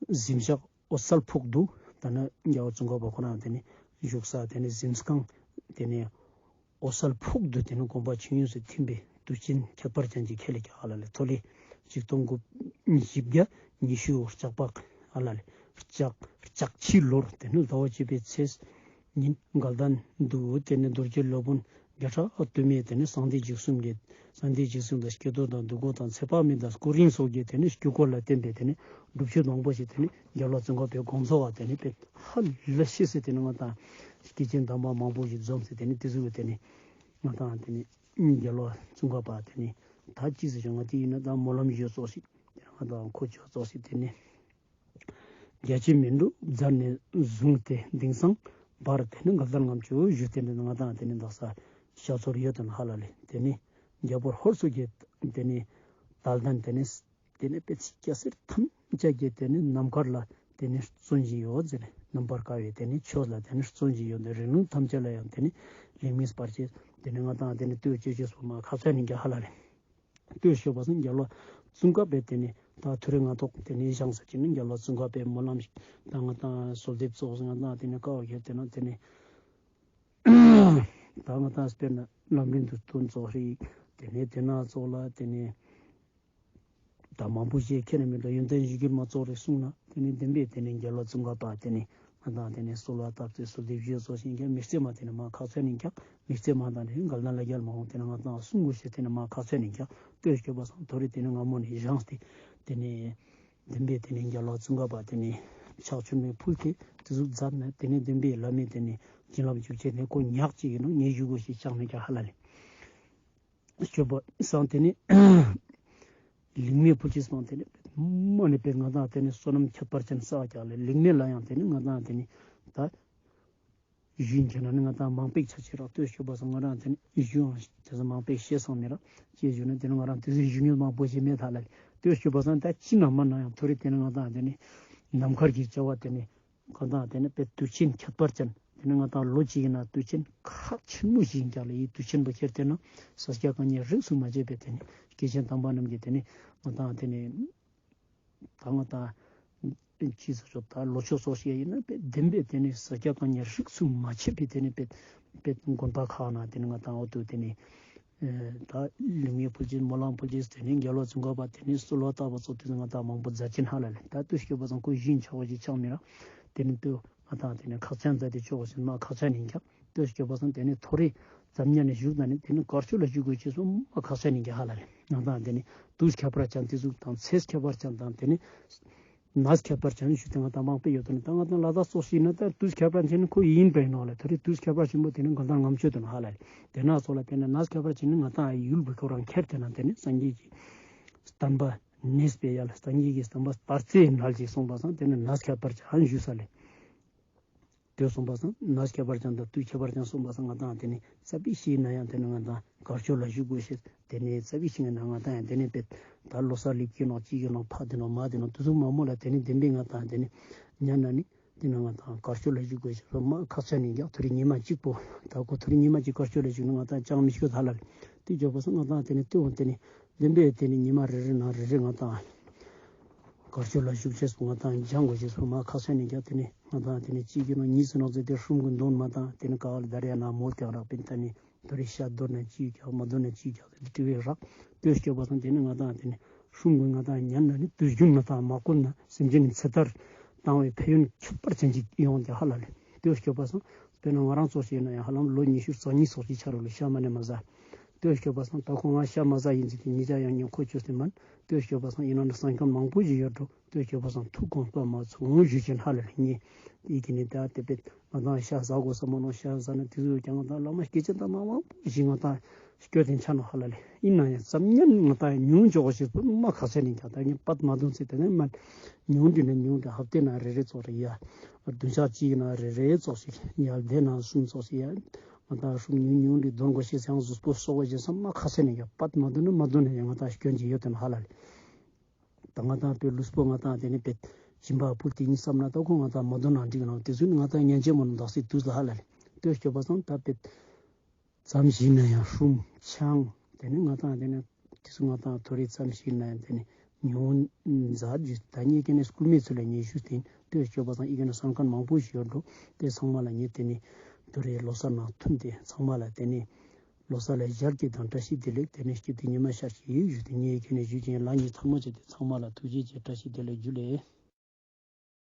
གཟིམ་ཤག་འོད་གསལ་ཕུག་ཏུ་ད་ནི་རྒྱལ་བ་ཙོང་ཁ་པ་ཁོ་རང་དེ་ནས་བཞུགས་ས་དེ་ནས་གཟིམ་ཁང་དེ་ནས་འོད་གསལ་ཕུག་ཏུ་དེ་ནས་དགོངས་པ་ཆོས་དབྱིངས་སུ་ཐིམ་པའི་དུས་ཆེན་ཁྱད་པར་ཅན་གྱི་ཁེ་ལས་ཀྱང་ཧ་ལ་ལེ། ཐོ་རེ་ཆིག་སྟོང་དགུ་བཞི་བརྒྱ་ཉི་ཤུ་ལྕགས་ཕག་ཧ་ལ་ལེ་ལྕགས་ལྕགས་ཕྱི་ལོར་དེ་ནས་ཟླ་བ་བཅུ་པའི་ཚེས་ཉིན་དགའ་ལྡན་དུ་དེ་ནས་རྡོ་རྗེ་སློབ་དཔོན་བརྒྱ་ཕྲག་དུ་མས་དེ་ནས་གསང་བདེ་འཇིགས་གསུམ་གྱི་གསང་བདེ་འཇིགས་གསུམ་དང་སྐྱེ་རྡོར་དང་བདུད་འགོང་དང་ཚེ་དཔག་མེད་དང་སྐུ་རིམ་སོགས་ཀྱི་དེ་ནས་དཀྱིལ་འཁོར་ལ་བརྟེན་པའི་དེ་ནས་སྒྲུབ་མཆོད་མང་པོ་ཞིག་དེ་ནས་རྒྱལ་བ་ཙོང་ཁ་པའི་དགོངས་རྫོགས་པ་དེ་ནས་དཔེ་ཧ་ལས་ཤེས་སི་དེ་ནས་ང་དང་སྐྱེས་ཆེན་དམ་པ་མང་པོ་ཞིག་འཛོམས་སི་དེ་ནས་དེ་ཟུག་གི་དེ་ནས་ང་དང་དེ་ནས་རྒྱལ་བ་ཙོང་ཁ་པ་དེ་ནས་ད་ཅི་ཟེར་ཞུ་ང་དེ་ཡིན་ན་ད་སྨོན་ལམ་ཞུ་ཙོགས་ཤིག་དེ་ནས་ང་དང་ཁོ་ཆོས་ཙོགས་ཤིག་དེ་ནས། རྒྱ་ཆེ་མི་འགྲོ་མཛད་ནས་བཟུང་སྟེ་དེང་སང་བར་དེ་ནི་དགའ་ལྡན་ལྔ་མཆོད་ཞུ་སྟེ་འདི་ང་དང་དེ་ནི་དག་ས་ཤ་ཚོར་ཡོད་དོན་ཧ་ལ་ལེ། དེ་ནི་རྒྱལ་པོ་ཧོར་སོག་གི་དེ་ནི་དད་ལྡན་དེ་ནི་དེ་ནི་དཔེ་ཆ་སྐྱ་སེར་ཐམས་ཅད་ཀྱི་དེ་ནི་རྣམ་དཀར་ལ་དེ་ནི་བརྩོན་བཞིན་ཡོད་ཟེར་རྣམ་པར་དཀར་བའི་དེ་ནི་ཆོས་ལ་དེ་ནི་བརྩོན་བཞིན་ཡོད་དེ་རིང་ལུགས་ཐམས་ཅད་ལ་ཡང་དེ་ནི་ལེགས་སྨོན་སྤར་ཅེས་དེ་ནི་ང་དང་དེ་ནི་ལྟོས་བཅོས་བཅོས་སོ་མ་ཁ་ཚ་ནི་རྒྱ་ཧ་ལ་ལེ། ལྟོས་ཞུས་པ་སང་རྒྱལ་བ་ཙོང་ཁ་པའི་དེ་ནི་ད་ཐུ་རེ་ང་ཐོག་དེ་ནི་བཞེངས་ས་ཅིག་ནི་རྒྱལ་བ་ཙོང་ཁ་པའི་སྨོན་ལམ་ཞིག་ད་ང་དང་གསོལ་འདེབས་ཙོགས་ང་དང་དེ་ནི་ཀ་བ་ཁྱེར་དེ་ན་དེ་ནི་ད་ང་དང་དཔེར་ན་ལམ་རིམ་དུ་སྟོན་ཙོགས་ཤིག་དེ་ནི་དེ་ན་ཙོགས་ལ་དེ་ནི་ད་མང་པོ་ཞིག་ཁྱེད་ནི་མི་འདུག་ཡོན་ཏན་གཞིར་གྱུར་མ་ཙོགས་རེ་གསུངས་ན་དེ་ནི་བདེན་པའི་དེ་ནི་རྒྱལ་བ་ཙོང་ཁ་པ་དེ་ནི་ང་དང་དེ་ནི་གསོལ་བ་བཏབ་སྟེ་གསོལ་འདེབས་ཞུས་ཙོགས་ཤིག་ཀྱང་མི་རྩེ་མ་དེ་ནི་མ་ཁག་ཚོད་ནི་ཀྱང་མི་རྩེ་མ་དང་ནི་དགའ་ལྡན་ལ་རྒྱལ་མ་འོང་དེ་ནི་ང་དང་གསུང་དགོས་ཤེས་དེ་ནི་མ་ཁག་ཚོད་ནི་ཀྱང་ལྟོས་ཞུས་པ་སང་ཐོ་རེ་དེ་ནི་སྔ་མོ་ནི་བཞེངས་ཏེ་དེ་ནི་བདེན་པའི་དེ་ནི་རྒྱལ་བ་ཙོང་ཁ་པ་དེ་ནི་ཕྱག་མཆོད་མེ་ཕུལ་ཏེ་དེ་ཟུག་མཛད་ན་དེ་ནི་བདེན་པའི་བླ་མའི་དེ་ནི་བྱིན་རླབས་འཇུག་ཅེས་ནི་ཁོ་ཉག་ཅིག་ཡིན་ནོ་ངས་ཞུ་དགོས་ཤེས་ཀྱང་མེད་ཀྱང་ཧ་ལ་ལེ། སྤྱོད་པ་སང་དེ་ནི་ལིང་མེ་ཕུལ་ཅེས་སང་དེ་ནི་མ་ནི་པའི་ང་དང་དེ་ནི་བསོད་ནམས་ཁྱད་པར་ཅན་བསགས་ཀྱང་ལེ་ལིང་མེ་ལ་ཡང་དེ་ནི་ང་དང་དེ་ནི་ད་ཞུ་ཡིན་ཀྱང་ན་ནི་ང་དང་མང་པོ་ཆ་ཆེ་རག་ལྟོས་ཞུས་པ་སང་ང་རང་དེ་ནི་ཞུ་ཡང་དེ་ཚོ་མང་པོ་ཤེས་སང་མི་རག་ཅེས་ཞུ་ན་དེ་ནི་ང་རང་དེ་ཚོ་ཞུ་ངེས་མང་པོ་ཞིག་མེད་ཐ་ལ་ལེ། ལྟོས་ཞུས་པ་སང་ད་ཅི་ན་མ་ན་ཡང་ཐོ་རེ་དེ་ནི་ང་དང་དེ་ནི་ནམ་མཁར་གྱི་བྱ་བ་དེ་ནི། གང་དང་དེ་ནི་དཔེ་དུས་ཆེན་ཁྱད་པར་ཅན། དེ་ནི་ང་དང་ལོ་གཅིག་ཡིན་ན་དུས་ཆེན་ཁག་ཆེན་མོ་ཞིག་ཡིན་ཀྱང་ལ་ཡི་དུས་ཆེན་པོ་ཁྱེར་ཏེ་ན་ས་སྐྱ་གང་ཉིད་རིས་སུ་མ་ཆད་པའི་དེ་ནི་སྐྱེས་ཆེན་དམ་པ་རྣམས་ཀྱི་དེ་ནི་ང་དང་དེ་ནི་ད་ང་དང་ པེ་ཅི་ཟེར་ཆོག་ད་ལོ་ཆོས་སོགས་ཤིག་ཡིན་ན་པེ་བདེན་པའི་དེ་ནི་ས་སྐྱ་གང་ཉིད་རིགས་སུ་མ་ཆད་པའི་དེ་ནི་པེ་པེ་དགོན་པ་ཁག་ན་དེ་ནི་ང་ཏང་འོ་དུ་དེ་ནི་ཨེ་ད་ལུང་གི་ཕུལ་ཅིག་སྨོན་ལམ་ཕུལ་ཅིག་དེ་ནི་རྒྱལ་བ་ཙོང་ཁ་པ་དེ་ནི་གསོལ་བ་བཏབ་པ་ཙོགས་དེ་ནི་ང་ཏང་མང་པོ་མཛད་ཅིག་ཧ་ལ་ལེ། ད་དུས་སྐྱོད་པ་སང་ཁོ་བཞིན་ཆགས་པ་ཅིག་ཆགས་མི་རག་དེ་ནི་དུ་ང་ཏང་དེ་ནི་ཁག་ཅན་མཛད་དེ་ཆོག་ཞིག་མ་ཁག་ཅན་ཡིན་ཀྱང་དུས་སྐྱོད་པ་སང་དེ་ནི་ཐོ་རེ་ཙམ་ཉན་ནས་བཞུགས་ན་ནི་དེ་ནི་དཀར་ཕྱོགས་ལ་བཞུགས་དགོས་ཅེས་སོ་མ་ཁག་ཅན་ཡིན་ཀྱང་ཧ་ལ་ལེ། ང་ཏང་དེ་ནི་དུས་ཁྱད་པར་ཅན་དེ་ཟུག་དང་ཚེས་ཁྱད་པར་ཅན་དང་དེ་ནི་ནས་ཁྱད་པར་ཅན་ཞུ་དེ་ང་ཏང་མང་པོ་ཡོད་དོ་ནི་ད་ང་ཏང་ལ་དྭགས་སོགས་ཤིག་ན་ད་དུས་ཁྱད་པར་ཅན་ནི་ཁོ་ཡིན་པའི་ནོ་ལེ། ཐོ་རེ་དུས་ཁྱད་པར་ཆེན་པོ་དེ་ནི་དགོན་དང་ངམ་ཆོད་དོ་ནི་ཧ་ལ་ལེ། དེ་ན་སོགས་ལ་དེ་ནི་ནས་ཁྱད་པར་ཅན་ནི་ང་ཏང་ཡུལ་བུ་ཁོ་རང་ཁྱེར་དེ་ན་དེ་ནི་སངས་རྒྱས་ཀྱི་བསྟན་པ་གནས་པའི་ཡ་ལ་སངས་རྒྱས་ཀྱི་བསྟན་པ་དར་རྩེའི་ནང་ཅིག་སོང་པ་སང་དེ་ནི་ནས་ཁྱད་པར་ཅན་ཞུ་ས་ལེ། དེ་སོང་པ་སང་ནས་ཁྱད་པར་ཅན་དང་དུས་ཁྱད་པར་ཅན་སོང་པ་སང་ང་ཏང་དེ་ནི་རྩ་བའི་ཤེས་ན་ཡང་དེ་ནི་ང་ཏང་དཀར་ཕྱོགས་ལ་བཞུགས་དགོས་ཤེས་དེ་ནི་རྩ་བའི་ཤེས་ན་ང་ཏང་ཡང་དེ་ནི་པེ་ད་ལོ་གསར་ལེབ་ཀྱི་ནོག་ཅིག་གི་ནོག་ཕ་དེ་ནོག་མ་དེ་ནོག་དུས་ཚོད་མ་མོ་ལ་དེ་ནི་བདེན་པའི་ང་ཏང་དེ་ནི་ཉན་ན་ནི་དེ་ནི་ང་ཏང་དཀར་ཕྱོགས་ལ་བཞུགས་དགོས་ཤེས་མ་ཁག་ཅན་ཡིན་ཀྱང་ཐོ་རེ་ཉི་མ་གཅིག་པོ་ད་ཁོ་ཐོ་རེ་ཉི་མ་གཅིག་དཀར་ཕྱོགས་ལ་བཞུགས་ན་ང་ཏང་ཅང་མི་ཤོད་ཧ་ལ་ལེ། དེ་བརྗོད་པ་སང་ང་ཏང་དེ་ནི་ལྟོས་འོང་དེ་ནི་བདེན་པའི་དེ་ནི་ཉི་མ་རེ་རེ་ནང་རེ་རེ་ང་ཏང་དཀར་ཕྱོགས་ལ་བཞུགས་ཅེས་སོ་ང་ཏང་སྦྱང་དགོས་ཤེས་སོ་མ་ཁག་ཅན་ཡིན་ཀྱང་དེ་ནི་ང་ཏང་དེ་ནི་གཅིག་གི་ནང་གཉིས་སུ་ནོག་ཟེར་ཏེ་ཧྲུམ་གི་འདོན་མ་ཏང་དེ་ནི་ཀ་བ་ལ་དར་ཡ་ན་མོ་ཀྱང་རག་པིན་ད་ནི་དོ་རི་ཤ་འདོན་ན་ཅིག་ཀྱང་མ་འདོན་ན་ཅིག་ཀྱང་དེ་དྲི་བའི་རག་ལྟོས་སྐྱོད་པ་སང་དེ་ནི་ང་ཏང་དེ་ནི་ཧྲུམ་གི་ང་ཏང་ཉན་ན་ནི་དུས་རྒྱུན་ང་ཏང་མ་བཀོལ་ན་སེམས་ཅན་ནི་ཚེ་ཐར་བཏང་བའི་ཕན་ཡོན་ཁྱད་པར་ཅན་ཅིག་ཡོང་དེ་ཧ་ལ་ལེ། ལྟོས་སྐྱོད་པ་སང་དཔེར་ན་ང་རང་ཙོགས་ཤིག་ཡིན་ན་ཡང་ཧ་ལམ་ལོ་ཉི་ཤུ་རྩ་གཉིས་ཙོགས་ཤིག་ཆ་རོགས་ལ་ཤ་མ་ནི་མ་ཟ། ལྟོས་སྐྱོད་པ་སང་ད་ཁོ་ང་ཤ་མ་ཟ་ཡིན་ཟེར་ཏེ་ཉེ་ཆར་ཡང་ཉེ་ཁོ་བཅོས་ཏེ་མན། ལྟོས་སྐྱོད་པ་སང་ཡིན་ན་ནི་སང་ཁོང་མང་པོ་ཞིག་ཡོད་འགྲོ། ལྟོས་སྐྱོད་པ་སང་ཐུགས་དགོངས་པ་མ་ཚོམ་འོང་ཞུ་ཅན་ཧ་ལ་ལེ་ཉེ། དེ་གི་ནི་ད་དེ་པེ་ང་ཏང་ཤ་ཟ་དགོས་ས་མ་ནོག་ཤ་ཟ་ན་དེ་ཚོ་ཀྱང་ང་ཏང་བླ་མ་སྐྱེས་ཆེན་དང་མ་མང་པོ་ཞིག་ང་ཏང་སྐྱོད་དེ་ཆ་ནོག་ཧ་ལ་ལེ། ཡིན་ན་ཡང་ཙམ་ཉན་ང་ཏང་ཉུང་འཇོག་ཞིག་པོ་མ་ཁག་ཆེ་ནི་ཀྱང་ད་ངས་པད་མ་འདོན་ཚེ་དེ་ནས་མ་ཉུང་དུས་ནས་ཉུང་དུ་ཧབ་ཏེ་ན་རེ་རེ་ཙོགས་རེ་ཡ། བདུན་ཕྲག་གཅིག་ན་རེ་རེ་ཙོགས་ཤིག་ཡ་དེ་ན་གསུམ་ཙོགས་ཤིག་ཡ། ང་ཏང་ཧྲུམ་ཉུང་ཉུང་རེ་འདོན་དགོས་ཤེས་སང་གཟུགས་པོ་གསོ་བ་ཞིག་སམ་མ་ཁག་ཆེ་ནི་ཀྱང་པད་མ་འདོན་ན་མ་འདོན་ན་ཡང་ང་ཏང་སྐྱོན་ཅིག་ཡོད་དེ་ན་ཧ་ལ་ལེ། ད་ང་ཏང་པེ་ལུས་པོ་ང་ཏང་དེ་ནི་པེ་སྦྱིན་པ་ཕུལ་ཏེ་ཡིན་བསམ་ན་ད་ཁོ་ང་ཏང་མ་འདོན་ན་འགྲིག་ནོག་དེ་ཚོ་ནི་ང་ཏང་ཉན་ཅེས་མོ་ནོ་དག་སེ་དུས་ལ་ཧ་ལ་ལེ། ལྟོས་སྐྱོད་པ་སང་ད་པེ་ཙམ་ཞིག་ན་ཡང་ཧྲུམ་ཆང་དེ་ནི་ང་ཏང་དེ་ནི་དེ་ཚོ་ང་ཏང་ཐོ་རེ་ཙམ་ཞིག་ན་ཡང་དེ་ནི་ཉོ་མཛད་རྒྱུ་ད་ཉེ་ཀེ་ནི་སྐུལ་མེད་ཚུལ་ལ་ཉེ་ཞུ་སྟེ་ལྟོས་སྐྱོད་པ་སང་ཨི་ཀེ་ནི་སང་ཁན་མང་པོ་ཞིག་ཡོད་འགྲོ། དེ་ཚང་མ་ལ་ཉེ་དེ་ནི་ཐོ་རེ་ལོ་གསར་ནང་མཐུན་ཏེ་ཚང་མ་ལ་དེ་ནི་ལོ་གསར་ལ་ཞལ་གྱིས་དང་བཀྲ་ཤིས་བདེ་ལེགས། དེ་ནས་སྐྱིད་དེ་ཉི་མ་ཤར་ཞིག་ཡིན་ཞུས་ཏེ་ངས་ཁྱེད་ནས་ཞུས་ཅིང་ལག་གཉིས་ཐལ་མོ་བྱས་ཏེ་ཚང་མ་ལ་ཐུགས་རྗེ་ཆེ་བཀྲ་ཤིས་བདེ་ལེགས་ཇུ་ལེ།